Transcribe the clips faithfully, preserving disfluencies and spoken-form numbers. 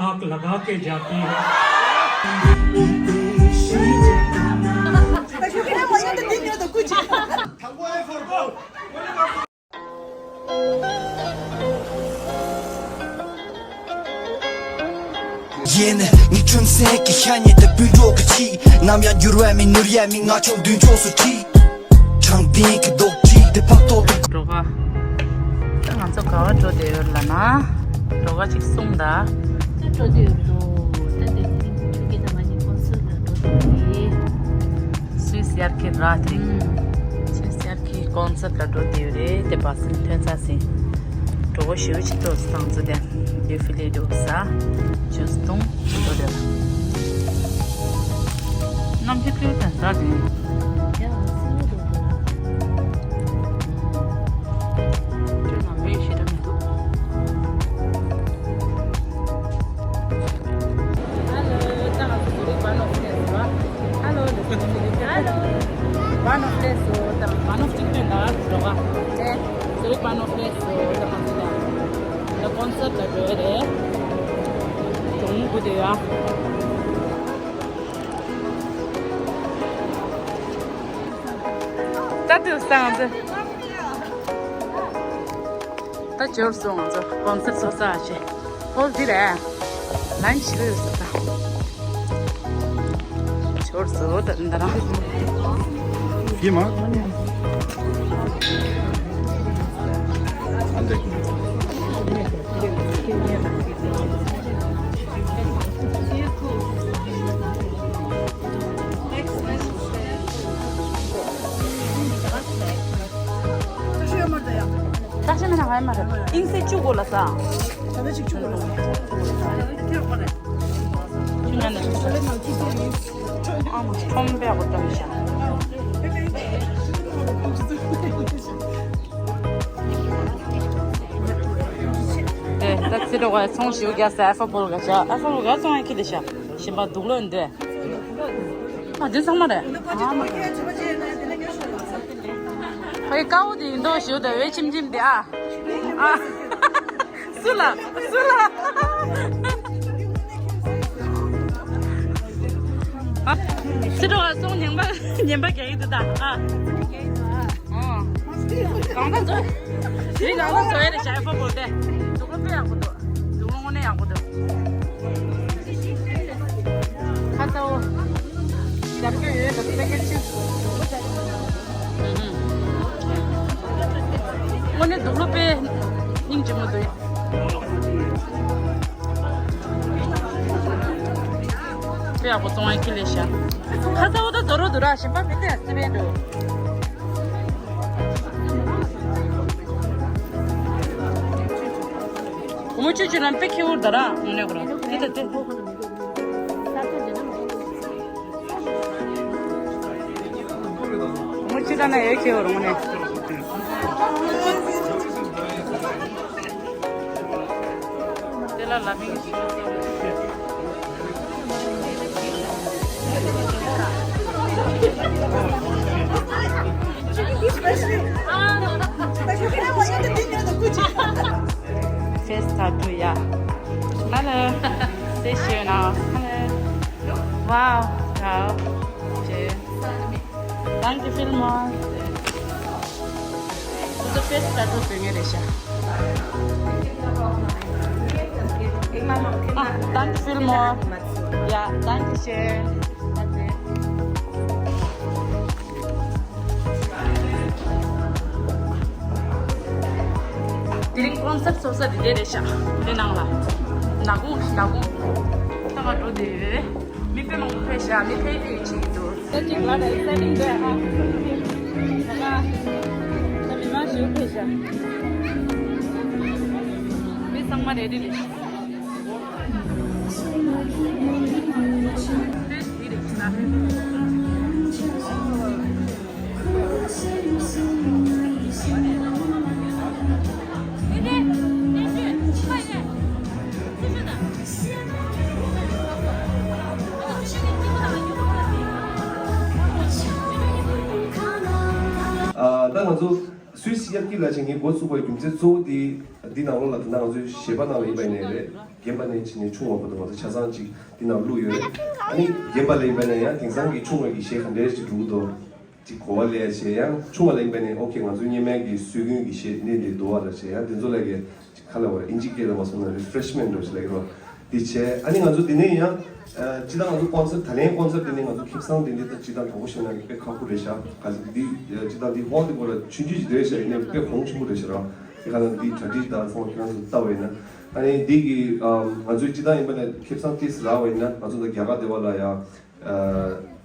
आग लगा के जाती है। ཡེ་ནས་ངའི་ཁྲོན་སེང་གི་ཤ་ཉེ་དེ་སྤུན་གྲོགས་ཀྱི་ཆེད། ནམ་ཡང་འགྱུར་བ་མེད་ནོར་ཡ་མེད། ང་ཆོ་མདུན་ཕྱོགས་སུ་ཁྲིད། དྲང་བདེན་གྱི་རྡོག་ཁྲིད་དེ་ཕབ་ཐོག་ཏུ། འགྲོ་ག་ད་ང་ཚོ་ག་བ་འགྲོ་བསྡད་ཡོད་ལབ་ན། འགྲོ་ག་ཅིག་གསུངས་ད། ད་འགྲོ་བསྡད་ཡོད་འགྲོ། ད་དེ་ནི་ཆུ་སྐྱེས་དང་ང་གཉིས་ཀོན་སར་ལ་འགྲོ་བསྡད་ཡོད་རེད། སུད་སི་ཡར་ཁི་ར་དེ། ཨུམ། སུད་སི་ཡར་ཁི་ཀོན་སར་ལ་འགྲོ་བསྡད་ཡོད་རེད། དེ་བ་སི་ནི་ཐོན་ཚར་ཟིན། འགྲོ་ག་ཞེ་པོ་ཅིག་འདུག་སང་ཚོ་དེ། ཌིའུ་ཕི་ལི་འདུག་ཟ། ཇུས་བཏུང་། འགྲོ་བསྡད་ལ། གནམ་གཤིས་སྐྱིད་པོ་ཟ་དེ། ཡ་སེ་རུ་འདུག་ཁྱོད་ནང་མི་ཞེ་དྲག་མི་འདུག་ཧ་ལོ། ད་ང་ཚོ་ཛུ་རིག་བྷ་ནོབ་ཕེ་ལེ་སི་རེད་པ། ཧ་ལོ། ཧ་ལོ། བྷ་ནོབ་ཕེ་ལེ་སི་ད་བྷ་ནོབ་གཅིག་སྟོན་ད་འགྲོ་ག་ཨེ། ཛུ་རིག་བྷ་ནོབ་ཕེ་ལེ་སི་ད་ང་ཚོ་ད་ད་ཀོན་སར་ལ་འགྲོ་ཡ་རེད། གྲོང་མི་དགུ་དེ་ཡ། ད་དུ་སང་ཚེ། ད་འབྱོར་སོང་ང་ཚོ་ཀོན་སར་ཚོགས་ས་ཆེ། ཨོ་འདི་རེད། ལན་ཞིག་ཡོད་ས་ད། འབྱོར་སོང་ད་འདི་རང་། ཡིན་མ། ཏག་ཤ་མེད་ན་ཧ་མ་རེད། ཨིན་སེ་བཅུ་དགོས་ལ་ས། ད་ནི་ཅིག་བཅུ་དགོས་ལ་ས། ཁྱོད་ང་ནས་ཨ་མ་ཁྲོམ་པའི་འོ་ཏམ་ཤ། དེ་ད་ཚེ་འགྲོ་ག་ཚོང་ཞིག་རྒྱག་ས། ཨ་ཧྥ་བོལ་ག་ཤ། ཨ་ཧྥ་བོལ་ག་ཚོང་ཡ་ཁྱི་དེ་ཤ། ཞིམ་པ་འདུག་ལོ་འདོད། ཨ་འདི་ཚང་མ་རེད། ཨ་མ། ཨེ་དཀར་པོ་དེ་ཡིན་མདོག་ཞུ་དང་བའི་ཁྱིམ་ཁྱིམ་དེ་ཨ། ཨ། སུ་ལ། སུ་ལ། ཨ། ཕྱི་དྲོ་བ་སོང་ཉན་པ་ཉན་པ་རྒྱག་གི་འདུག་ད་ཨ། ཨ། གང་ལྟར་ཚོ། དེ་རིང་གང་ལྟར་ཚོ་ཡ་རེ་ཞའི་ཕོ་བོ་དེ། འདུག་ལོ་དཔེ་ཡག་པོ་འདུག་འདུག་ལོ་དངོས་གནས་ཡག་པོ་འདུག་ཁ་ཚ་བོ། རྒྱབ་སྐྱོར་ཡོད་ད་པེ་ཀེ་ཇི། དངོས་གནས་འདུག་ལོ་དཔེ་སྙིང་རྗེ་མོ་འདུག་དཔེ་ཡག་པོ་བཙོང་བའི་ཁྱི་ལས་ཤ། ཁ་ཚ་བོ་ད་དོ་རོ་འདུག་ར་ཞིམ་པ་མི་འདུག་ཡ་སི་པན་འདུག་གོང་མོ་ཆུ་ཆུ་ལ་དཔེ་ཁེ་འུར་ད་ར་ངོ་ནས་གོ་ར་དེ་ད་དེ། མོ་ཅི་ད་ན་ཡོད་ཁྱེད་རང་ནས། དེ་ལ་ལ་མིང་ཞིག་Face tattoo, yeah. Hello. Say sure now. Hello. Wow. Wow. Sure. Danke vielmals. Unser Fest hat das Ding nicht. Ah, danke vielmals. Ja, danke schön. Danke. དེ་རིང་ཀོན་སར་ཚོགས་ས་འདི་འདྲ་རེད་ཤག་དེ་ནང་ལ་ནག་ཁུང་ནག་ཁུང་ད་ང་འགྲོ་བསྡད་ཡོད། མི་དཔེ་མང་པོ་ཕེབས་ཤག་མི་ཕེབས་ཕེབས་བྱེད་ཀྱི་འདུག་ད་ཅིག་ལ་ད་ཨེག་སའི་ཊིང་འདུག་ཧ། ད་ད་མི་མང་ཞིག་ཕེབས་ཤག་མི་ཚང་མ་རེ་ཌི་རེད་ཤག་ཨ། ད་ང་ཚོ་སུད་སི་ ཀྱི་ལ་ཆེ་ངས་འགོ་བཙུགས་པའི་རྒྱུ་མཚན་གཙོ་བོ་དེ་འདི་ནང་ལོགས་ལ་ད་ང་ཚོའི་གཞས་པ་ནང་ལ་ཡིན་པ་ཡིན་ནའི་རེད། རྒན་པ་ནས་བྱས་ནས་ཆུང་བ་བར་དུ་ང་ཚོ་ཆ་ཚང་ཅིག་འདི་ནང་བླུགས་ཡོད་རེད། ཨ་ནི་རྒན་པ་ལ་ཡིན་པ་ཡིན་ན་ཡང་དེང་སང་གི་ཆུང་བ་གི་གཞས་ག་འདྲས་ཅིག་འགྲོ་གི་འདུག་ཅིག་གོ་བ་ལེན་ཡ་བྱས། ཡང་ཆུང་བ་ལ་ཡིན་པ་ནས་ཨོ་ཁེ་ང་ཚོའི་སྔོན་མའི་གི་སྲོལ་རྒྱུན་གི་གཞས་འདི་འདི་འདུག་བ་ལ་བྱས། ཡང་དེ་ཚོ་ལ་གི་ཅིག་ག་ལ་བ་ཨིན་ཇི་སྐད་ལ་མ་སོང་ན་རི་ཕེ་རེ་ཤི་མེན་ཊི་འདྲ་ཞིག་ལ་ཡོད་རོགས། དེ་བྱས། ཨ་ནི་ང་ཚོ་དེ་ནས་ཡང་། ཨ། སྤྱི་བཏང་ང་ཚོ་ཀོན་སར་ཊི། ད་ལན་ཀོན་སར་ཊི་དེ་ནས་ང་ཚོ་ཁེ་བཟང་དེ་འདྲ་ད་སྤྱི་བཏང་དྲང་པོ་བཤད་ན་དཔེ་ཁག་པོ་རེད་ཤག་ག་ཚོད་འདི་སྤྱི་བཏང་འདི་ཧོལ་དེ་སྐོར་ལ་ཆུང་ཆུང་ཞིག་རེད་ཤག་ཡིན་ནའི་དཔེ་གོང་ཆེན་པོ་རེད་ཤག་ར། དེ་ག་ལ་འདི་གྲ་སྒྲིག་དང་ཚང་མ་ཁྱེད་རང་ཚོ་ལྟ་བ་ཡིན་ན། ཨ་ནི་འདི་གི་ཨམ། ང་ཚོའི་སྤྱི་བཏང་ཡིན་པ་ན་ཁེ་བཟང་ཏིས་རག་པ་ཡིན་ན་ང་ཚོ་ད་རྒྱ་གར་དེ་བ་ལ་ཡང་། ཨ།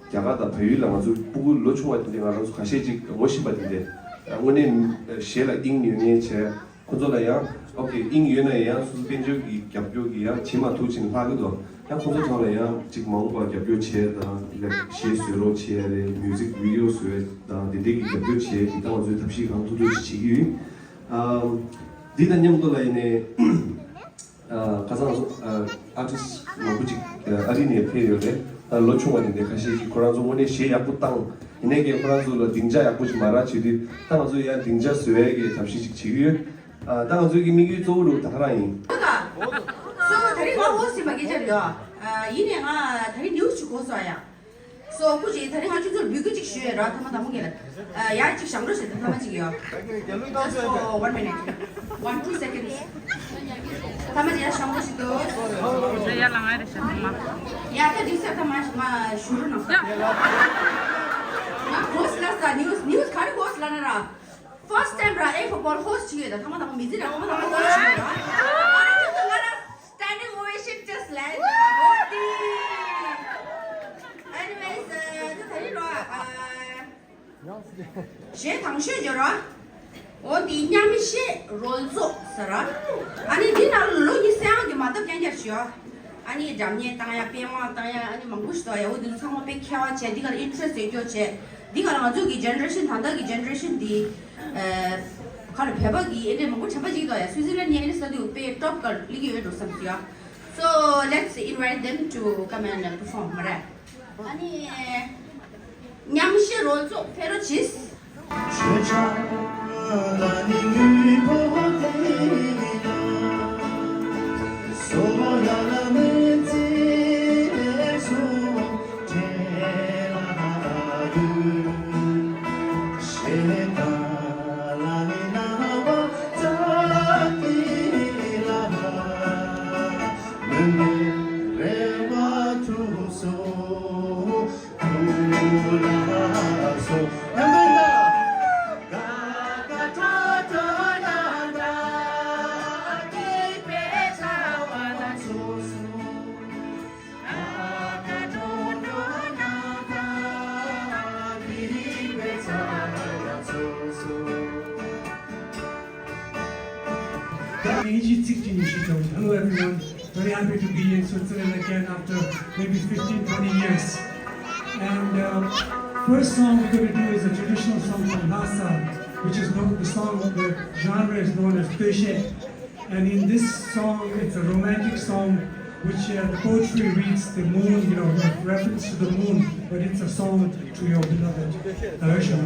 རྒྱ་གར་དང་བལ་ཡུལ་ལ་ང་ཚོ་སྤུ་གུ་ལོ་ཆུང་བ་དེ་འདྲ་ང་རང་ཚོ་ཁ་ཤས་ཅིག་ངོ་ཤེས་པ་དེ་འདྲ་དངོས་གནས་གཞས་ལ་དབྱིངས་ཡོད་མཁན་བྱས། ཁོ་ཚོ་ལ་ཡང་ཨོ་ཁེ་དབྱིངས་ཡོད་ན་ཡང་སོ་སོ་དཔལ་འབྱོར་གྱི་རྒྱབ་སྐྱོར་གྱིས་ཡང་བྱེད་མ་ཐུབ་ཕྱིན་ལྷག་གི་འདུག་ཡང་ཁོ་ཚོ་ཚང་ལ་ཡང་ཅིག་མ་འོངས་པར་རྒྱབ་སྐྱོར་བྱས་དང་། ལེགས་གཞས་བཟོས་རོགས་བྱས་རེད། མིའུ་ཟིག་བི་ཌི་ཡོ་བཟོས་དང་དེ་འདྲའི་གི་རྒྱབ་སྐྱོར་བྱས་ཀྱི་ད་ང་ཚོའི་ཐབས་ཤེས་གང་ཐུབ་ཐུབ་ཅིག་བྱེད་ཀྱི་ཡོད། ཨམ། འདི་དང་མཉམ་དུ་ལ་ཡིན་ནའི། ཨ། ཁ་སང་ཚོ། ཨ། ཨར་ཊིསི་མང་པོ་ཅིག་ཨ་རི་ནས་ཕེབས་ཡོད་རེད། ད་ལོ་ཆུང་བ་དེ་འདྲ་ཁ་ཤས་ཀྱིས་ཁོ་རང་ཚོ་དངོས་གནས་གཞས་ཡག་པོ་བཏང་། ཡིན་ནའི་ཀྱང་ཁོ་རང་ཚོ་ལ་སྡིངས་ཆ་ཡག་པོ་ཞིག་མ་རག་བྱས་དུས་ད་ང་ཚོ་ཡང་སྡིངས་ཆ་བཟོ་ཡས་ཀྱི་ཐབས་ཤེས་ཅིག་བྱེད་ཀྱི་ཡོད། ཨ། ད་ང་ཚོའི་གི་དམིགས་ཡུལ་གཙོ་བོ་རུ་ད་ག་རང་ཡིན། སོ་ད་རིང་ང་ཧོ་སི་མ་སྐད་ཆ་རེད། ཨ། ཡིན་ནའི་ང་ད་རིང་ནིའུ་སི་ཞིག་གོ་སོང་ཡ། སོ་སྐུ་མཁྱེན། ད་རིང་ང་ཁྱོད་ཚོར་འབོད་སྐུལ་ཅིག་ཞུ་ཡས་ར། ཐ་མ་དང་པོ་གི་ལ། ཨ། ཡ་ཅིག་བཞག་འགྲོ་བྱེད་དང་། ཐ་མ་ཅིག་ཡོད། Just for one minute. One, two seconds. ཐ་མ་ཅིག་ཡ་བཞག་འགྲོ་བྱེད་དོ། ཡ་ལ་ང་རེ་བྱེད་དང་མ། ཡ་ད་འདི་སེ་ཐ་མ་མ་ཞུ་རུ་ནང་། ང་ཧོ་སི་ལ་ས་ནིའུ་སི་ནིའུ་སི་ག་རེ་ཧོ་སི་ལ་ན་ར། First time ར་ཨེ་ཕོ་པོལ་ཧོ་སི་ཅིག་ཡོད། ད་ཐ་མ་དང་པོ་མི་ཚེ་ར་ཐ་མ་དང་པོ་ཧོ་སི་ཅིག་ཡོད་ར། ཨ་ནི་ཁྱོད་ཚོ་ང་ར། Standing ovation just like that. Anyways, ད་ད་རིང་རོ། གཞས་དང་ཤོས་བརྗོད་རོགས། འོ་འདི་མཉམ་གཞས་རོལ་རྩེད་ཟེར་ར། ཨ་ནི་འདི་ནང་ལོ་གཉིས་སེང་གི་མ་ཐབས་རྐྱང་རྐྱང་ཞུ། ཨ་ནི་སྒྲ་སྙན་བཏང་ཡ། པེ་ཝང་བཏང་ཡ། ཨ་ནི་མང་པོ་ཞིག་འདུག་ཡ། འོ་འདི་ཚང་མ་དཔེ་ཁྱད་པར་བྱས། འདི་ག་ལ་ཨིན་ཊི་རེ་སི་ཡོད་ཅོག་བྱས། འདི་ག་ལ་ང་ཚོ་གི་ཇེ་ནེ་རེ་ཤན་ད་ལྟ་གི་ཇེ་ནེ་རེ་ཤན་འདི། ཨ། ག་ལ་བོད་པ་གི་ཨེ་འདྲས་མང་པོ་དྲན་པ་ཅིག་འདུག་ཡ། སུའི་ཙི་ལན་ནས་ཨེ་འདྲས་ས་དུས་དཔེ་ཊོབ་ཀར་ལི་གི་ཡོད་འགྲོ་བསམ་སོང་ཡ། So let's invite them to come and perform, right? ཨ་ནི་མཉམ་གཞས་རོལ་རྩེད་ཕེབས་རོགས་གྱིས། Hello everyone, very happy to be in Switzerland again after maybe fifteen, twenty years. And uh, first song we're going to do is a traditional song from Lhasa, which is not the song, the genre is known as Toishe. And in this song, it's a romantic song which uh, the poetry reads the moon, you know, with reference to the moon, but it's a song to your beloved Tayasha.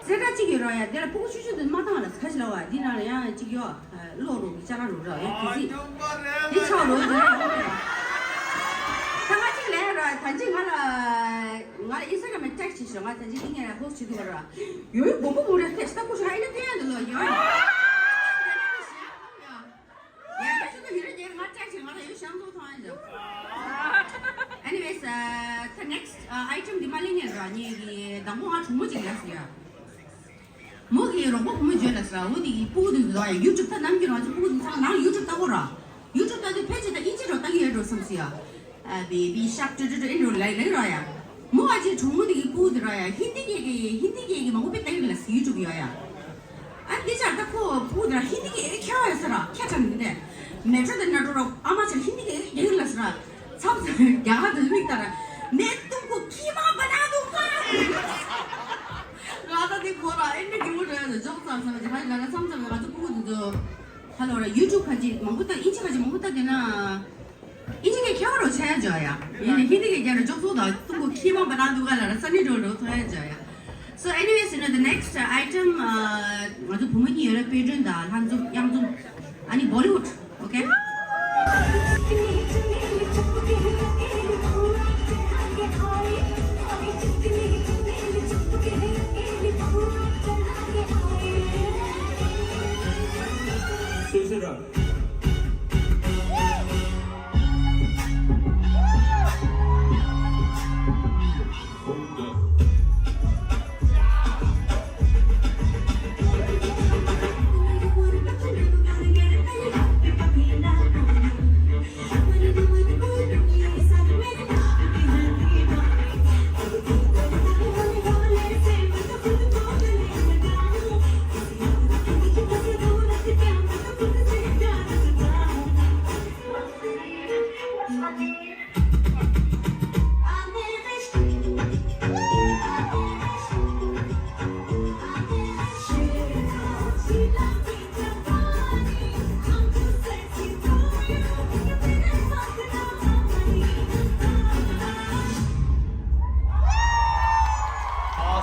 སེ་འདྲ་གཅིག་ཡོད་ར་ཡ། དེ་ལ་ཕྲུ་གུ་ཆུང་ཆུང་དེ་མ་བཏང་ལ་ཁ་ཤི་ལ་བ་འདི་ནང་ལ་ཡང་གཅིག་ཡོད། ཨ། ལོག་རུ་གི་ཅ་ལག་རུ་ར་ཡ་གི་སི། འདི་ཆག་རུ་འདི་ར་ཡ། ད་ང་གཅིག་ལས་ར་ད་གཅིག་ང་ལ་ང་ལ་ཨིན་སི་ཊ་གྷ་རམ་ནས་ཊེག་སི་བྱེད་ཤོག་ང་ད་གཅིག་ཨིན་ངས་ཧོ་སི་བྱེད་དུ་བ་ར་ཡོད་ཡོད་སྦོམ་པོ་མོ་རེ་ཐེ་སི་ད་ཀུ་ཤ་ཨ་ཡིན་ན་ཐེ་ཡ་འདི་ལོ་ཡོད། ཡ་ད་ཤི་ད་ཡོད་ར་ཉེ་ང་ཊེག་སི་ང་ལ་ཡོད་ཤང་ཚོ་ཐང་ཡ་ཇོ། Anyways, uh, the next, uh, item འདི་མ་ལེན་ངེས་ར་ཉེ་གི་དང་པོ་ང་གྲོགས་མོ་གཅིག་ལས་སུ་ཡ། མོ་གིས་རོགས་པ་བུ་མོ་བརྗོད་ལ་ཟ་འུ་དེ་གི་སྤུ་གུ་དེ་ཟ་ཡ་ཡུ་ཊུབ་ད་ནམ་གྱི་རང་ཚོ་སྤུ་གུ་དེ་ཚང་ནང་ཡུ་ཊུབ་ལྟ་གོ་ར། ཡུ་ཊུབ་ལྟ་དུས་ཕལ་ཆེར་ད་ཨིན་ཇི་རོ་ལྟ་གི་ཡོད་འགྲོ་བསམ་སི་ཡ། ཨ་བེ་བི་ཤག་ཊུ་ཊུ་ཊུ་ཨིན་རོ་ལ་ལ་ར་ཡ། མོ་ཨ་ཅེ་གྲོགས་མོ་དེ་གི་སྤུ་གུ་དེ་ར་ཡ་ཧིན་དི་སྐད་གི་ཧིན་དི་སྐད་གི་མང་པོ་དཔེ་ལྟ་གི་ལ་སི་ཡུ་ཊུབ་ཡོད་ཡ། ཨ་འདི་ཆར་ད་ཁོ་སྤུ་གུ་དེ་ར་ཧིན་དི་སྐད་ཁྱད་པར་ཡོད་ས་ར་ཁྱད་ཆ་མི་འདུག་ནས། མེ་ཊྲོ་དེ་ན་འགྲོ་རོགས་ཨ་མ་ཆར་ཧིན་དི་སྐད་རྒྱག་གི་ལ་སི་ར། མཚམས་མཚམས་རྒྱ་གར་དུ་མིག་ལྟ་ར། मैं तुमको खीमा बना दूंगा। ང་ད་དེ་ཁོ་ར་ཨེ་འདྲ་གི་འུ་རེད་འཇོག་ཙམ་ཙམ་རྒྱ་གར་ལ་མཚམས་མཚམས་ང་ཚོ་སྤུ་གུ་དེ་ཚོ་ཧ་ལོ་ར་ཡུ་ཊུབ་ཁ་ཅིག་མང་པོ་ལྟ་ཨིན་ཇི་ཁ་ཅིག་མང་པོ་ལྟ་དེ་ན་ཨིན་ཇི་སྐད་ཁྱད་པར་རོ་ཆ་ཡ་འཇོག་ཡ་ཡིན་ནི་ཧིན་དི་སྐད་རྒྱག་ར་འཇོག་ཚོགས་དང་तुमको खीमा बना दूंगा ལ་ར་ས་ནི་འགྲོ་འགྲོ་ཚོགས་ཡ་འཇོག་ཡ། So anyways, you know, the next uh, item, uh, ང་ཚོ་བུ་མོ་གཉིས་ཡོད་རེད། དཔལ་སྒྲོན་དང་ལྷན་འཛོམས་དབྱངས་འཛོམས། ཨ་ནི་Bollywood, okay?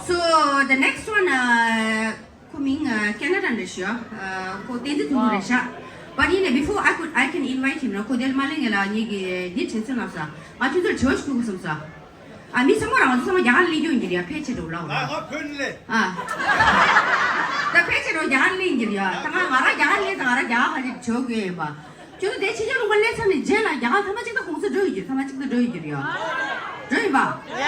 So the next one, uh, ཁོ་མིང་ཨ་ཀེ་ན་ཌ་རེད་ཤག་ཨ་ཁོ་བསྟན་འཛིན་ཐུང་ཐུང་རེད་ཤག But ཡིན་ནའི་before I could, I can invite him ན་ཁོ་དེར་མ་ལེན་ངེས་ལ་ངེད་ཀྱི་འདི་དྲན་གསོ་ལབ་ས། ང་ཁྱོད་ཚོར་དྲི་བ་ཞིག་ཐུག་གི་བསམ་ས། ཨ་མི་ཚང་མ་རང་ཚོ་ཚང་མ་རྒྱ་གར་སླེབས་རྒྱུ་ཡིན་གྱི་རེད་ཡ། ཕལ་ཆེར་འགྲོ་ལ་འོ་ན། ང་ང་བོད་ནས་སླེབས། ཨ། ད་ཕལ་ཆེར་འགྲོ་རྒྱ་གར་སླེབས་ཡིན་གྱི་རེད་ཡ། ད་ང་ང་རང་རྒྱ་གར་སླེབས་ད་ང་རང་རྒྱ་གར་ཁ་ཅིག་བྱོས་དགོས་ཡིན་པ། ཁྱོད་ཚོ་དེ་ཕྱི་རྒྱལ་ལུང་པ་སླེབས་ཚར་ནས་རྗེས་ལ་རྒྱ་གར་ཚང་མ་གཅིག་ད་གོང་ས་འགྲོ་ཡོད་ཀྱི་ཚང་མ་གཅིག་ད་འགྲོ་ཡོད་ཀྱི་རེད་ཡ། འགྲོ་ཡིན་པ། ཡ།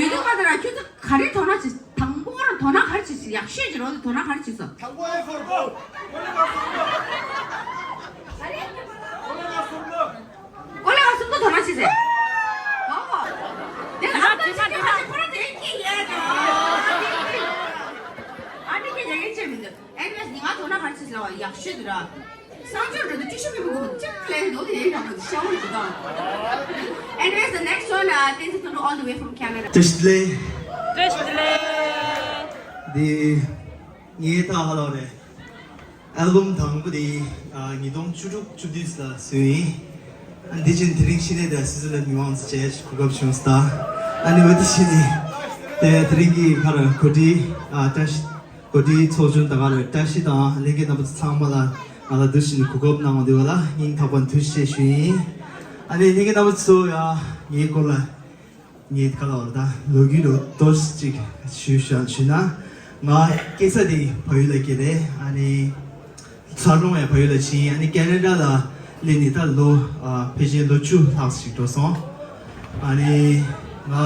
ཡོད་དུས་པ་དེ་ར་ཁྱོད་ཚོ་ག་རེ་དོ་སྣང་བྱེད། དང་པོ་ང་རང་དོ་སྣང་ག་རེ་བྱེད་ཟེར། ཡག་ཤོས་ཀྱི་རོ་དེ་དོ་སྣང་ག་རེ་བྱེད་སོ། དང་པོ་ཨེ་ཧྥོར་ཧྥོར། ཨོ་ལེ་ང་སུམ་མདོ་དོ་སྣང་བྱེད་ཟེར། ཨོ། དེ་ལ་ཨ་ཙི་ཅི་ཁ་ཅིག་ཁོ་རང་དེ་ཁྱི་ཡས་དོ། ཨ་ནི་ཁྱི་ཡས་ཡས་བྱེད་མི་འདུག Anyways ནི་ང་དོ་སྣང་ག་རེ་བྱེད་ཟེར་བ་ཡག་ཤོས་དེ་ར། གསང་སྤྱོད་འགྲོ་དུས་ཀྲུའུ་ཞི་མི་མི་གོ་ཅི་ལས་འདོད་དེ་ཡིན་རང་གི་ཤ་བོ་ཞིག་དང་། Anyways, the next one, uh, Tenzin Tolu all the way from Canada. བཀྲ་ཤིས་བདེ་ལེགས། བཀྲ་ཤིས་བདེ་ལེགས། འདི་ངའི་ད་ཧ་ལོ་རེད། ཨལ་བམ་དང་པོ་དེ་ཨ་ཉིས་སྟོང་བཅུ་དྲུག་བཅུ་བདུན་ལ་བཟོས་ཡིན། ཨ་འདི་བཞིན་དེ་རིང་ཕྱི་ནས་དེ་སི་སི་ལ་མི་དབང་མཇལ་གོ་སྐབས་བྱུང་སྟེ། ཨ་ནི་འོ་དེ་བཞིན་ནི་དེ་དེ་རིང་གི་ཁར་གོ་སྒྲིག་ཨ་བཀྲ་ཤིས་གོ་སྒྲིག་ཚོགས་ཆུང་དང་ག་རེ་བཀྲ་ཤིས་དང་ལྷན་རྒྱས་རྣམ་པ་ཚང་མ་ལ་ང་ལ་འདི་བཞིན་གོ་སྐབས་གནང་བ་འདི་བ་ལ་སྙིང་ཐག་པ་ནས་ཐུགས་རྗེ་ཆེ་ཞུ་ཡིན། ཨ་ནི་ལྷན་རྒྱས་རྣམ་པ་ཚོ་ཡ་ངའི་སྐོར་ལ། ངས་ག་ལ་བར་ད་ལོ་རྒྱུས་ལོ་ཏོག་ཙམ་ཞུ་ཤ་ཞུས་ན། ང་སྐྱེས་ས་དེ་བལ་ཡུལ་ལ་སྐྱེས་རེད། ཨ་ནི་འཚར་ལོངས་ཡང་བལ་ཡུལ་ལ་ཕྱིན། ཨ་ནི་ཁེ་ན་ཌ་ལ་སླེབས་ནས་ད་ལོ་ཨ་ཕལ་ཆེར་ལོ་བཅུ་ལྷག་ཞིག་འགྲོ་སོང་། ཨ་ནི་ང་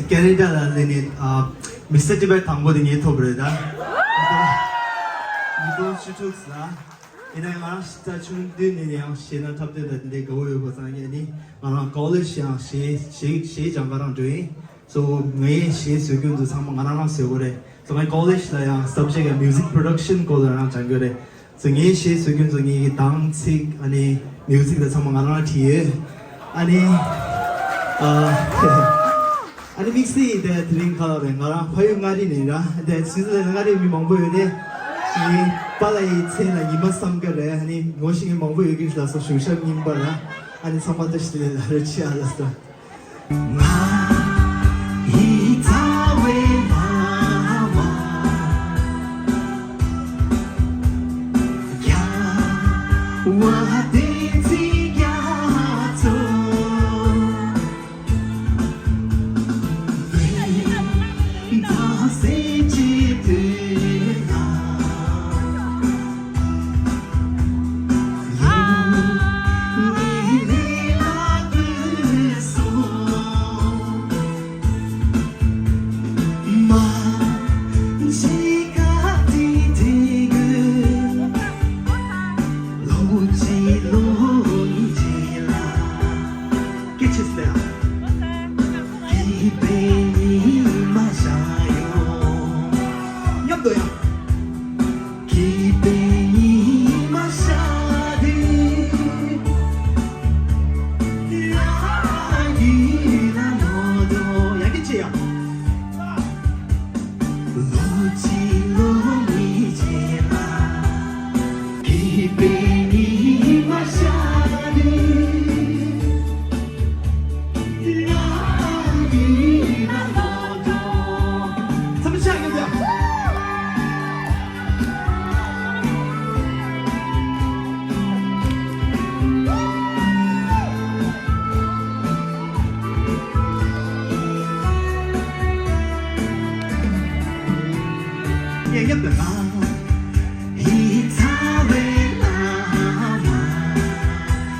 ཁེ་ན་ཌ་ལ་སླེབས་ནས་ཨ་མི་སི་ཊར་ཊི་བེཊ་དང་པོ་དེ་ངས་ཐོབ་རེད་ད། ཉིས་སྟོང་བཅུ་དྲུག་ལ། ཡིན་ན་ང་རང་ད་ཆུང་དུས་ནས་ཡང་གཞས་ན་འཁྲབ་སྟོན་དང་དེ་འདྲའི་དགའ་བོ་ཡོད་པ་ཙང་ཡང་ནི་ང་རང་ཀོ་ལེཇ་ཡང་གཞས་གཞས་གཞས་སྦྱང་ག་རང་འགྲོ་ཡིན། སོ་ངའི་གཞས་བཟོ་རྒྱུ་འདི་ཚང་མ་ང་རང་རང་བཟོ་གི་རེད། སོ་ངའི་ཀོ་ལེཇ་ལ་ཡང་སབ་ཇེག་ཡང་མིའུ་ཟིག་པྲོ་ཌག་ཤན་སྐོར་ལ་རང་སྦྱང་གི་རེད། སོ་ངའི་གཞས་བཟོ་རྒྱུ་འདི་ངའི་གི་གདངས་ཚིག་ཨ་ནི་མིའུ་ཟིག་དང་ཚང་མ་ང་རང་རང་བྲིས་ཡོད། ཨ་ནི། ཨ། ཨ་ནི་དམིགས་བསལ་ཡིན་ཏེ་དེ་རིང་ག་ལ་རེད། ང་རང་ཕ་ཡུལ་མངའ་རིས་ནས་ར་དེ་སུད་སི་ལན་མངའ་རིས་མི་མང་པོ་ཡོད་དེ། ངའི་པཱ་ལགས་ཡི་མཚན་ལ་ཉི་མ་བསམ་དགའ་རེད། ཨ་ནི་ངོ་ཤེས་མཁན་མང་པོ་ཡོད་ཀྱི་ལ་སོ་གཞུང་ཞབས་རྙིང་པ་ར། ཨ་ནི་ཚང་མ་བཀྲ་ཤིས་བདེ་ལེགས་ལ་རེ་ཆེ་ཨ་ལ་སོ། སྐད་ཆ་ཟེར། མཉམ་དུ་ཡང་། ཡང་སྐད་ཆ་ཡང་།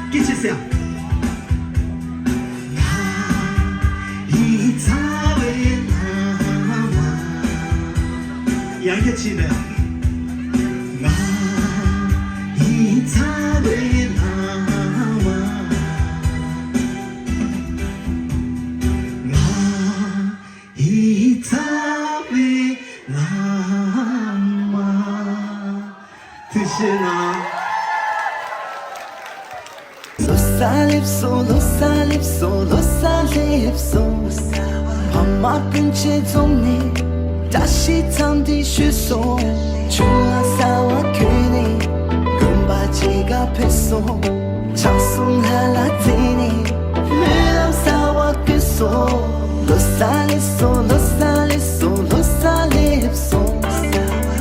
སྐད་ཆ་ཟེར། ཡང་སྐད་ཆ་ནས། ཐུགས་རྗེ་གནང་། ལོ་གསར་སླེབས་སོང་། ལོ་གསར་སླེབས་སོང་། ལོ་གསར་སླེབས་སོང་། ཕ་མ་སྤུན་མཆེད་འཛོམས་ནས། བཀྲ་ཤིས་འཚམས་འདྲི་ཞུས་སོང་། ཆུ་ལྷག་གསར་པ་གྱོན་ནས། དགོན་པ་གཅིག་ག་ཕེབས་སོང་། ཕྱག་གསུམ་ལྷ་ལ་བརྩེ་ནས། སྨོན་ལམ་གསར་པ་བསྐུར་སོང་། ལོ་གསར་སླེབས་སོང་། ལོ་གསར་སླེབས་སོང་། ལོ་གསར་སླེབས་སོང་།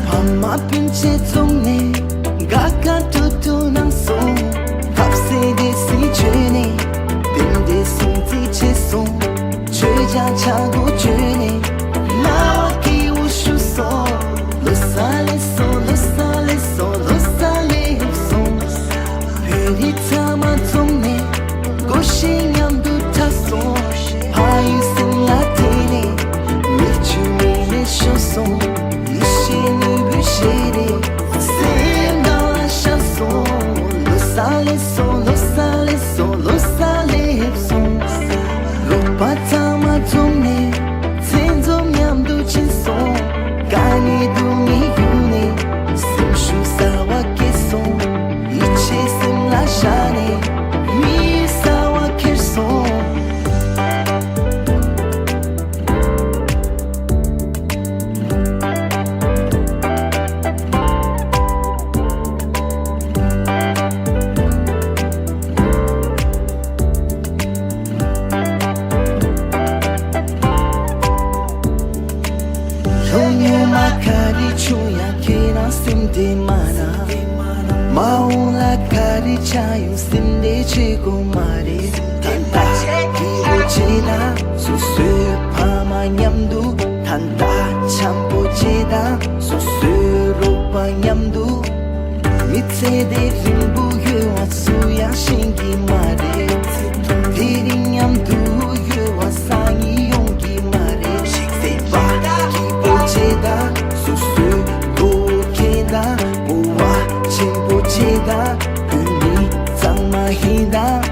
ཕ་མ་སྤུན་མཆེད་འཛོམས་ནས། དགའ་དགའ་སྤྲོ་སྤྲོ་གནང་སོང་། ཐབས་ཟད་བདེ་སྲིད་བྱོན་ནས། བདེན་བདེ་སྲུང་བརྩི་བྱས་སོང་། ཆོས་རྒྱལ་ཕྱག་མགོ་བྱོན་ནས། རྣ་བ་སྐྱིད་པོ་བཞུགས་སོང་། ལོ་གསར་སླེབས་སོང་། ལོ་གསར་སླེབས་སོང་། ལོ་གསར་སླེབས་སོང་། བོད་རིགས་ཚང་མ་འཛོམས་ནས། སྒོར་གཞས་མཉམ་དུ་འཁྲབ་སོང་། ཕ་ཡུལ་སེམས་ལ་དྲན་ནས། མིག་ཆུ་མིག་ནས་ཤོར་སོང་། ཡིད་ཆེས་ནོར་བུའི་ཞལ་རས། སེམས་ནང་ལ་ཤར་སོང་། ལོ་གསར་སླེབས་སོང་། ལོ་གསར་སླེབས་སོང་། ལོ་གསར་སླེབས་སོང་། རོགས་པ་ཚང་མ་འཛོམས་ནས། མ་ན། མ་འོངས་ལ་ག་རེ་ཆགས་ཡོང་སེམས་ཁྲལ་བྱེད་དགོས་མ་རེད། ད་ལྟ་སྐྱིད་པོ་བྱེད་དང་། སོ་སོའི་ཕ་མ་མཉམ་དུ། ད་ལྟ་འཆམ་པོ་བྱེད་དང་། སོ་སོའི་རོགས་པ་མཉམ་དུ། མི་ཚེ་འདི་རིང་པོ་ཡོད་པ་སུ་ཡང་ཤེས་ཀྱི་མ་རེད། དེ་རིང་མཉམ་དུ་ཡོད་པ་སང་ཉིན་ཡོང་གི་མ་རེད། སེམས་པ་སྐྱིད་པོ་བྱེད་དང་། སོ་སོའི་མགོ་བོ་འཁྱེར་དང་། སྤོབས་པ་ཆེན་པོ་བྱེད་དང་། བོད་མི་གཙང་མ་ཡིན་དང་།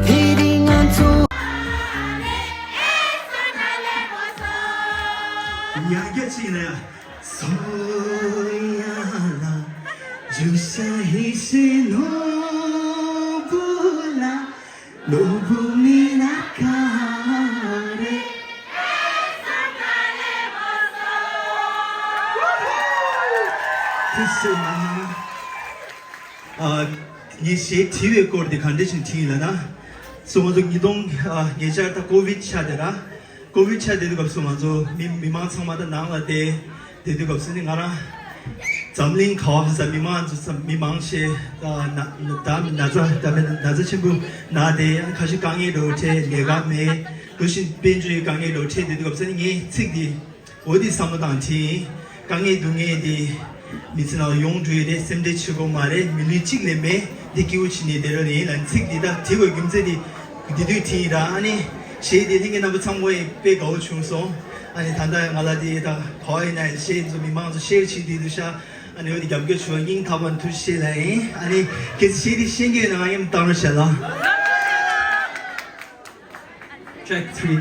དེ་རིང་ང་ཚོ། ཡང་བསྐྱར་ཅིག་ཡིན་ན་ཡང་། སོ་ཡ་ལ་ཇུ་ཤ་ཧི་ཤི་ནོ་བུ་ལ་ནོ་བུ་མི་ན་ཀ་རེ། ཐུགས་སུ་མ་ཨ། ངས་གཞས་བྲིས་པའི་སྐོར་དེ་ག་འདྲ་ཞིག་བྲིས་ཡིན་ལབ་ན། སོ་ང་ཚོ་ཉིས་སྟོང་ཨ་ཉེ་ཆར་ད་ཀོ་བིད་ཆགས་དེ་ར། ཀོ་བིད་ཆགས་དེ་དུས་སྐབས་སུ་ང་ཚོ་མི་མི་མང་ཚང་མ་ད་ནང་ལ་བསྡད་དེ་དུས་སྐབས་སུ་ནི་ང་རང་འཛམ་གླིང་ག་བ་ག་ས་མི་མང་ཚོ་ཚ་མི་མང་ཆེ་ད་ན་ད་ན་ཚ་ད་མི་ན་ཚ་ཆེན་པོ་ན་དེ་ཡང་ཁ་ཤས་དཀའ་ངལ་འདྲ་བོ་འཕྲད། ལས་ཀ་མེད། དེ་བཞིན་དཔལ་འབྱོར་གྱི་དཀའ་ངལ་འདྲ་བོ་འཕྲད་དེ་དུས་སྐབས་སུ་ནི་ངས་ཚིག་འདི། འོ་དེ་བསམ་བློ་བཏང་དྲན། དཀའ་ངལ་སྡུག་བསྔལ་དེ་མི་ཚེ་ནང་ལ་ཡོང་འགྲོ་ཡི་རེད། སེམས་ཁྲལ་བྱེད་དགོས་མ་རེད། མི་ལུས་གཅིག་ལས་མེད། འདི་སྐྱིད་པོ་བྱས་ནས་བསྡད་རོགས་ཡིན་ལབ། ཚིག་འདི་དག་བྲིས་དགོས་རྒྱུ་མཚན་དེ་འདི་དུས་དྲན་ཡིན་ར། ཨ་ནི་གཞས་དེ་ལྷན་རྒྱས་རྣམ་པ་ཚང་མ་ཡིས་དཔེ་དགའ་པོ་བྱུང་སོང་། ཨ་ནི་ད་ལྟ་ང་ལ་དེ་དག་ག་བ་ཡིན་ན་གཞས་ཚོ་མི་མང་ཚོ་ཤེར་བྱེད་དུས་འདུག་ཤག་ཨ་ནི་འོ་དེ་རྒྱབ་སྐྱོར་བྱུང་བ་སྙིང་ཐག་པ་ནས་ཐུགས་རྗེ་ཆེ་ལབ་ཡིན། ཨ་ནི་གལ་སྲིད་གཞས་དེ་ཤེས་ཀྱི་ཡོད་ན་ང་མཉམ་བཏང་རོགས་བྱས་ལ། Track three.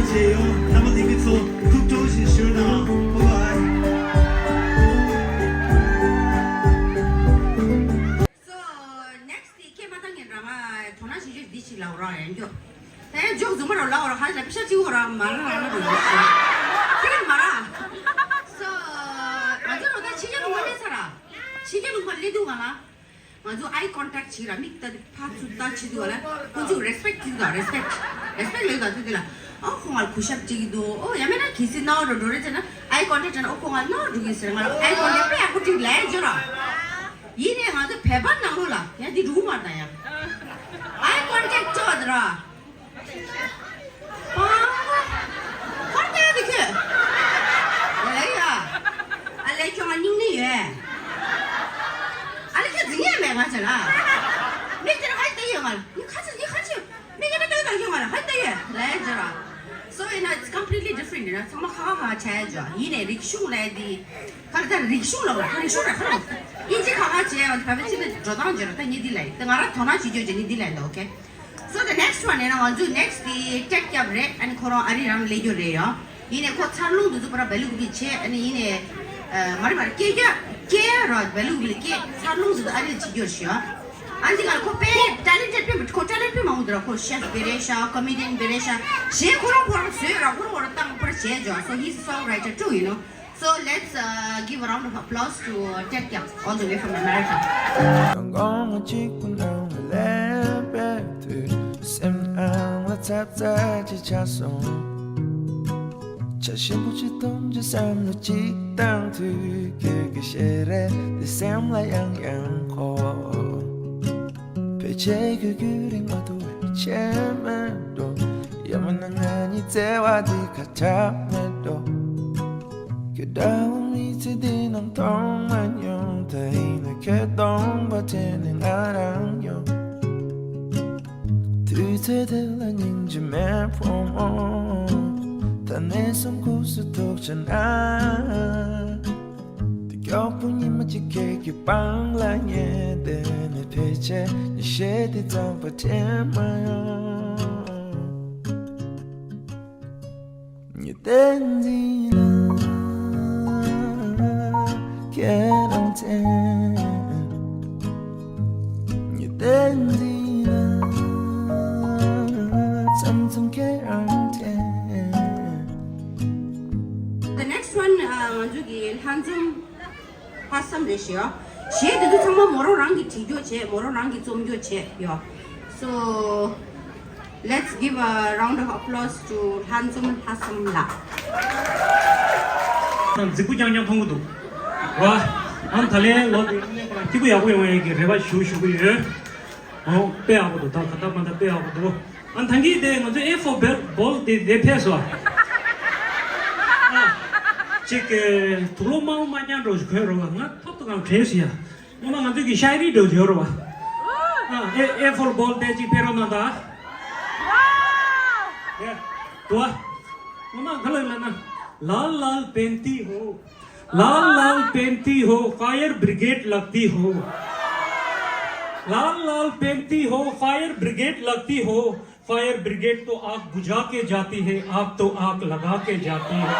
ཡོང་། རྣམ་པ་ལྷན་རྒྱས་ཚོ་ཐུགས་སྤྲོ་ཞིག་ཞུ་གནང་། ཨོ་ཨ། So next དེ་ཁྱེད་མ་ཐང་ངན་རང་ང་དོ་སྣང་བྱེད་རྒྱུ་འདི་ཞིག་ལབ་རོགས་ཡང་རྒྱུ། ད་ཡང་འཇོག་རྫུན་མ་རོགས་ལབ་རོགས། ཧ་ལས་པི་ཤ་གཅིག་འོ་ར་མ་ར་ར་ར་ར་ཁྱེད་མ་ར། So ང་ཚོ་རོགས་ད་ཕྱི་རྒྱལ་ལུང་པ་སླེབས་ཚར་ར། ཕྱི་རྒྱལ་ལུང་པ་སླེབས་དུས་ག་ལ། ང་ཚོ་eye contact བྱེད་ར། མིག་ལྟ་དུས་ཕར་ཚུར་ལྟ་བྱེད་དུས་ག་ལ། ཁོང་ཚོས་respect བྱེད་དུས་ག་respect respect ལབ་ཡོད་ག་དུས་དེ་ལ། ཨ་ཁོང་ང་ལ་གུས་ཞབས་བྱེད་ཀྱི་འདུག་ཨོ་ཡང་མིན་ན་གལ་སྲིད་རྣ་བ་འགྲོ་འགྲོ་རེད་ཟེར་ན་eye contact བྱས་ན། ཨོ་ཁོང་ང་ལ་རྣ་བ་འགྲོ་གི་ཟེར། ང་ལ་eye contact དཔེ་ཡག་པོ་བྱེད་ལབ་ཡོད་ར། ཡིན་ནའི་ང་ཚོ་བོད་པ་ནང་ལོགས་ལ་ཡང་འདི་འགྲོ་གི་མ་རེད་ད་ཡང་། eye contact བྱེད་པ་དེ་ར། ཨ། ཧོར་ཏེ་དེ་ཁྱོད། ཨ་ལེ་ཡ། ཨ་ལེ་ཁྱོད་ང་སྙིང་ནད་ཡོད། ཨ་ལེ་ཁྱོད་འཛིང་ཡས་མེད་ང་ཚོ་ལ། མི་དེར་ཧ་ཏེ་ཡོད་ང་ལ། ནི་ཁ་ཆེ་ནི་ཁ་ཆེ། མི་ཡ་ད་ལྟ་ཡོད་ང་ལ་ཧ་ཏེ་ཡོད་ལས་ཇ་ར། So you know it's completely different. ཡིན་ན་ཚང་མ་ཁ་ཁ་ཁ་ཆ་ཡ་ཇ། ཡིན་ནའི་རིག་གཞུང་ལས་དེ། ཁ་ལ་ད་རིག་གཞུང་ལ་ར། ཁ་རིག་གཞུང་ར་ཁ་ར། ཨིན་ཇི་ཁ་ཁ་བྱས་ཡང་བ་བའི་ཕྱི་ནས་འགྲོ་སྟངས་བརྗོད་ར། ད་ཉིད་འདི་ལ་ཡིན་ད་ང་ར་དོ་སྣང་བྱེད་རྒྱུ་བྱས་ནི་འདི་ལ་ཡིན་ད། ཨོ་ཁེ། So the next one ཡིན་ན་ང་ཚོའི་next དེ་ཊེཌ་ཀྱབ་རེད། ཨ་ནི་ཁོ་རང་ཨ་རི་རང་སླེབས་རྒྱུ་རེད་ཡོ། ཡིན་ནའི་ཁོ་འཚར་ལོངས་དུས་ཚོད་པོ་ར་བེ་ལུག་དེ་བྱས། ཨ་ནི་ཡིན་ནའི་ཨ་མ་རེད་མ་རེད། སྐད་རྒྱག་སྐད་ར་བེ་ལུག་ལ་སྐད་འཚར་ལོངས་དུས་ཚོད་ཨ་རི་ལ་བྱེད་རྒྱུ་རེད་ཡོ། ཨ་ནི་ང་ཁོ་དཔེ་ཊེ་ལེན་ཊེཌ་དཔེ་མ་ཁོ་ཊེ་ལེན་ཊི་དཔེ་མང་པོ་འདུག་ར། ཁོ་ཤེཕ་དེ་རེད་ཤག་ཀོ་མེ་ཌི་ཡན་དེ་རེད་ཤག་གཞན་ཁོ་རང་ཁོ་རང་བཟོས་ར། ཁོ་རང་ཁོ་རང་བཏང་པར་བྱས་ཇོ། So he's a songwriter too, you know. So let's uh, give a round of applause to uh, Ted Kyab all the way from America. ཕལ་ཆེར་གུས་གུས་རིང་མ་ཐུབ་པའི་ཆེད་མེད་འགྲོ། ཡང་མིན་ན་ང་གཉིས་བརྩེ་བ་འདི་ཁ་གྲག་མེད་འགྲོ། ཁྱོད་འདྲ་བོ་མི་ཚེ་འདི་ནང་མཐོང་མ་མྱོང་། ད་ཡིན་ན་ཁྱོད་སྟོང་པ་དྲན་ནས་ང་རང་ཡོང་། དུས་ཚོད་དེ་ལ་སྙིང་རྗེ་མེད་ཕོ་མོ། ད་ནས་བཟུང་སྐུ་གཟུགས་ཐུག་ཆ་ན། དེ་མགྱོགས་པོ་ཉི་མ་གཅིག་ཁྱེད་ཀྱི་པང་ལ་ཉལ་བསྡད་ནས། ཕལ་ཆེར་ཉི་ཤེལ་དེ་རྩམ་པ་དྲན་མ་ཡོང་། ཉི་ཟླའི་མདུན་ལ་ཁྱེད་རང་དྲན། ཉི་ཟླའི་མདུན་ལ་མཚམས་མཚམས་ཁྱེད་རང་དྲན། The next one, uh, ང་ཚོ་གི་ལྷན་འཛོམས་ལྷག་བསམ་རེད་ཞུ་ཡོ། གཞས་དེ་ཚོ་ཚང་མ་མོ་རང་རང་གིས་བྲིས་རྒྱུ་བྱས། མོ་རང་རང་གིས་རྩོམ་རྒྱུ་བྱས་ཡོ། So let's give a round of applause to ལྷན་འཛོམས་ལྷག་བསམ་ལགས། ནང་རྫིག་པོ་རྐྱང་རྐྱང་མཐོང་གི་འདུག་བ། ཨང་ད་ལན་ལོ་དེ་སྐྱིད་པོ་ཡག་པོ་ཡོང་ཡས་ཀྱི་རེ་བ་ཞུ་ཞུ་གི་ཡོད། ཨོ་དཔེ་ཡག་པོ་འདུག་ད་ག་ད་མ་ད་དཔེ་ཡག་པོ་འདུག་ཨ་ཐང་གི་དེ་ང་ཚོ་A for ball དེ་དེ་ཕེབས་སོ། ཨ་ཅིག་དུག་ལོག་དམར་པོ་དམར་རྐྱང་འདྲ་བོ་ཞིག་གོན་རོགས། ང་ཐོབ་ཐོབ་གང་དྲན་སོང་ཡ། ངོ་མ་ང་ཚོ་གི་ཤ་ཡི་རི་འདྲ་བོ་ཞིག་ཡོད་རེད་བ། ཨ་A A for ball དེ་ཅིག་ཕེབས་རོགས་གནང་ད། ཡ་དུ་བ། ངོ་མ་ག་ལ་ལ་ན། लाल लाल पहनती हो, लाल लाल पहनती हो, fire brigade लगती हो। लाल लाल पहनती हो, fire brigade लगती हो। फायर ब्रिगेड तो आग बुझा के जाती है, आप तो आग लगा के जाती है।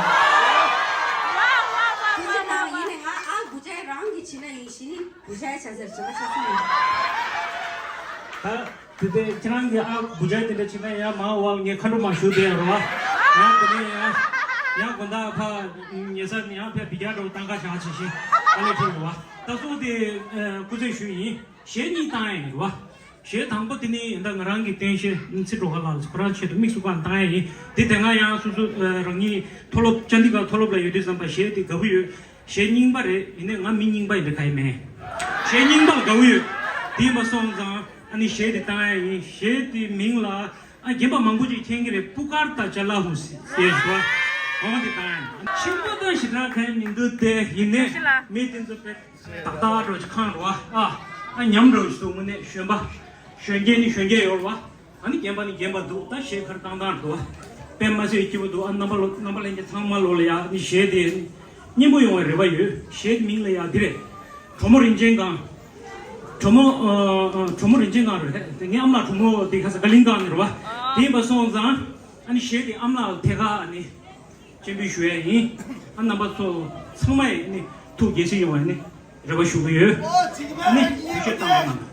ཁྱེད་ཚོ་ནང་ཡིན་ནས་ང་ཨ་བུ་ཅའི་རང་གི་བྱིན་ན་ཡིན་ཞིག་ནི་བུ་ཅའི་བྱ་ཟེར་བྱ་བ་ཆ་ཚང་ཡིན། ད་དེ་དེ་ཁྱེད་རང་གི་ཨ་བུ་ཅའི་དེ་འདྲ་བྱིན་ན་ཡང་མ་འོ་ངས་ཁ་འགྲོ་མ་ཞུ་དེ་ཡ་རོ་བ། ཡང་དེ་ནས་ཡང་ཡང་དགོན་བདག་ཕ་ཉེ་ས་ཡང་ཕ་བི་རྒྱ་འགྲོ་བཏང་ཁ་བཞག་ཆེ་ཤི་ཨ་ལེ་ཁྲིད་རོ་བ། ད་སོ་དེ་སྐུ་ཚེ་ཞུ་ཡིན། གཞས་གཉིས་བཏང་ཡ་ཡིན་རོ་བ། གཞས་དང་པོ་དེ་ནི་ཡིན་ད་ང་རང་གི་བསྟན་བཤད་ཚེ་སྒྲོལ་དཀར་ལགས་ཁོ་རང་ཆེད་དུ་དམིགས་སུ་བཀར་བཏང་ཡ་ཡིན། དེ་དེ་སྔ་ཡང་སོ་སོ་རང་ཉིད་མཐོ་སློབ་ཅན་དི་ག་མཐོ་སློབ་ལ་ཡོད་དུས་ཙམ་པ་གཞས་དེ་དགའ་པོ་ཡོད། གཞས་རྙིང་པ་རེད། ཡིན་ནའི་ང་མི་རྙིང་པ་ཡིན་པའི་ཁ་ཡི་མེད། གཞས་རྙིང་པ་ལ་དགའ་པོ་ཡོད། དེ་མ་སོང་ཙང་ཨ་ནི་གཞས་དེ་བཏང་ཡ་ཡིན། གཞས་དེ་མིང་ལ་ཨ་རྒན་པ་མང་པོ་ཅིག་མཁྱེན་གི་རེད། པུ་ཀར་ད་ཅ་ལ་ཧུ་སི་ཟེར་ཞུ་བ། འོང་དེ་བཏང་ཡ་ཡིན། ཆེན་པོ་དང་ཞེ་དྲག་གང་ཡང་མི་འདུག་སྟེ་ཡིན་ནའི་མི་དེ་ཚོ་དཔེ། ཏག་ཏག་འགྲོ་ཅིག་ཁང་རོ་ཨ། ཨ་ཉམས་འགྲོ་ཞིག་འདུག་དངོས་གནས་གཞོན་པ། གཞོན་སྐྱེས་ནི་གཞོན་སྐྱེས་ཡོད་རེད་བ། ཨ་ནི་རྒན་པ་ནི་རྒན་པ་འདུག་ད་གཞས་ཁར་བཏང་བཏང་འདུག་བ། དཔེ་མ་སྲིད་སྐྱིད་པོ་འདུག་ཨ་རྣམ་པ་ལོ་རྣམ་པ་ལྷན་རྒྱས་ཚང་མ་ལོ་ལ་ཡ་ནི་གཞས་དེ་སྙན་པོ་ཡོང་བའི་རེ་བ་ཡོད། གཞས་དེ་མིང་ལ་ཡ་འདི་རེད། གྲོ་མོ་རིན་ཆེན་སྒང་། གྲོ་མོ་ཨ་ཨ་གྲོ་མོ་རིན་ཆེན་སྒང་རེད། དེ་ངའི་ཨ་མ་ལགས་གྲོ་མོ་དེ་ཁ་ས་ཀ་ལིང་སྒང་ནས་རེད་བ། དེ་ཡིན་པ་སོང་ཙང་། ཨ་ནི་གཞས་དེ་ཨམ་ལགས་ཐད་ཀར་ཨ་ནི་སྤྱན་འབུལ་ཞུ་ཡ་ཡིན། ཨ་རྣམ་པ་ཚོ་ཚང་མ་ཡིས་ནི་ཐུགས་དགྱེས་བཞིན་ཡོང་བ་ནི་རེ་བ་ཞུ་གི་ཡོད། ཨ་ནི་ཡིད་ཆེས་བཏང་བ་གནང་།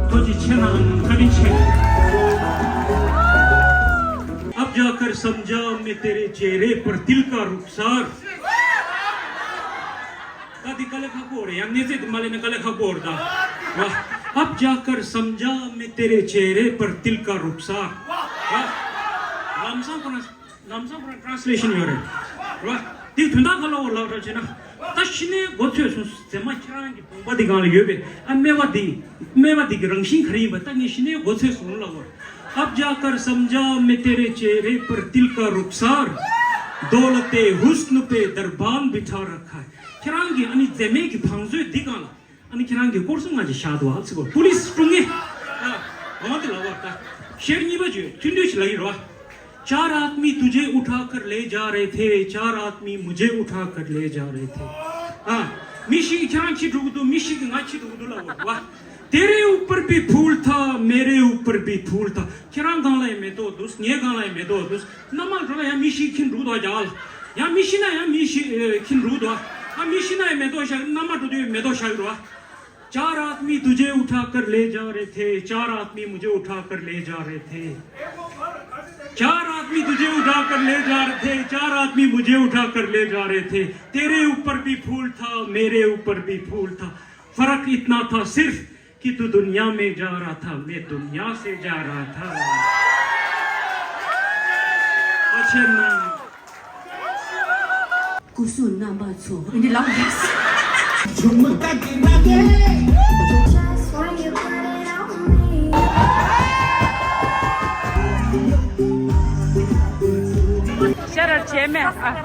ཐུགས་རྗེ་ཆེ་གནང་། བཀའ་དྲིན་ཆེ། अब जाकर समझा मैं तेरे चेहरे पर तिल का रुखसार। ད་འདི་དཀའ་ལས་ཁག་པོ་རེད། ཡང་གནས་ཚད་འདི་མ་ལེན་ན་དཀའ་ལས་ཁག་པོ་རེད་ད། वाह। अब जाकर समझा मैं तेरे चेहरे पर तिल का रुखसार। वाह। ལམ་སང་ཁོ་ན་ལམ་སང་ཁོ་ན་ཊ་རན་སི་ལེ་ཤན་ཡོད་རེད། རེད་བ། འདི་དོན་དག་ག་ལ་འོ་ལབ་ར་བྱས་ན། ད་ཤི་ནས་མགོ་ཚོས་སོང་། མཛེས་མ་ཁྱེད་རང་གི་བུམ་པ་འདི་སྒང་ལ་ཡོད་པའི་ཨ་སྨེ་བ་འདི། སྨེ་བ་འདི་གི་རང་བཞིན་ག་རེ་ཡིན་པ་ད་ངས་ཤི་ནས་མགོ་ཚོས་སོང་ལབ་འོ། अब जाकर समझा मैं तेरे चेहरे पर तिल का रुखसार। दौलत हुस्न पे दरबान बिठा रखा है। ཁྱེད་རང་གི་ཨ་ནི་མཛེས་མའི་གི་བང་མཛོད་འདི་སྒང་ལ། ཨ་ནི་ཁྱེད་རང་གི་སྐོར་སྲུང་ང་ཅིག་བཞག་འདུག་ཨ་ཚིག་གོ་པུ་ལིས་སྲུང་ངེ། ཨ། འོང་དེ་ལ་བར་ད། ཤེར་གཉིས་པ་བརྗོད་ཐུན་དུས་ལ་ཡིན་རོ། चार आदमी तुझे उठा कर ले जा रहे थे, चार आदमी मुझे उठा कर ले जा रहे थे। ཨ། མི་ཞིག་ཁྱེད་རང་ཁྱེར་འགྲོ་གི་འདུག་མི་ཞིག་གིས་ང་ཁྱེར་འགྲོ་གི་འདུག་ལབ་འོ་བ། तेरे ऊपर भी फूल था, मेरे ऊपर भी फूल था। ཁྱེད་རང་སྒང་ལ་ཡང་མེ་ཏོག་འདུག་ངའི་སྒང་ལ་ཡང་མེ་ཏོག་འདུག་མནའ་མ་འགྲོ་ལ་ཡང་མི་ཞིག་ཁྱེར་འགྲོ་འདུག་ཡ་ལ། ཡང་མི་ཤི་ན་ཡང་མི་ཞིག་ཁྱེར་འགྲོ་འདུག་ཨ། མི་ཤི་ན་ཡང་མེ་ཏོག་བཞག་མནའ་མ་འགྲོ་དུས་མེ་ཏོག་བཞག་འགྲོ། चार आदमी तुझे उठा कर ले जा रहे थे, चार आदमी मुझे उठा कर ले जा रहे थे। चार आदमी तुझे उठा कर ले जा रहे थे, चार आदमी मुझे उठा कर ले जा रहे थे। तेरे ऊपर भी फूल था, मेरे ऊपर भी फूल था। फर्क इतना था सिर्फ कि तू दुनिया में जा रहा था, मैं दुनिया से जा रहा था। अच्छे ना। སྐུ་གཟུགས་རྣམ་པ་ཚོ་འདི་ལ། ཤ་ར་བྱས་མེད་ཨ།